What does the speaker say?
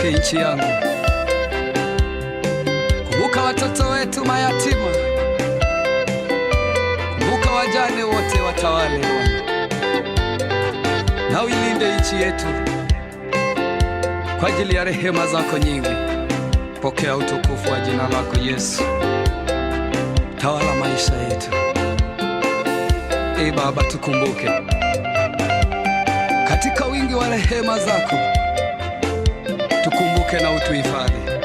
Ikumbuke nchi yangu, kumbuka watoto wetu mayatima, kumbuka wajane wote, watawale Bwana, na uilinde nchi yetu kwa ajili ya rehema zako nyingi. Pokea utukufu wa jina lako Yesu, tawala maisha yetu. E Baba, tukumbuke katika wingi wa rehema zako, tukumbuke na utuhifadhi.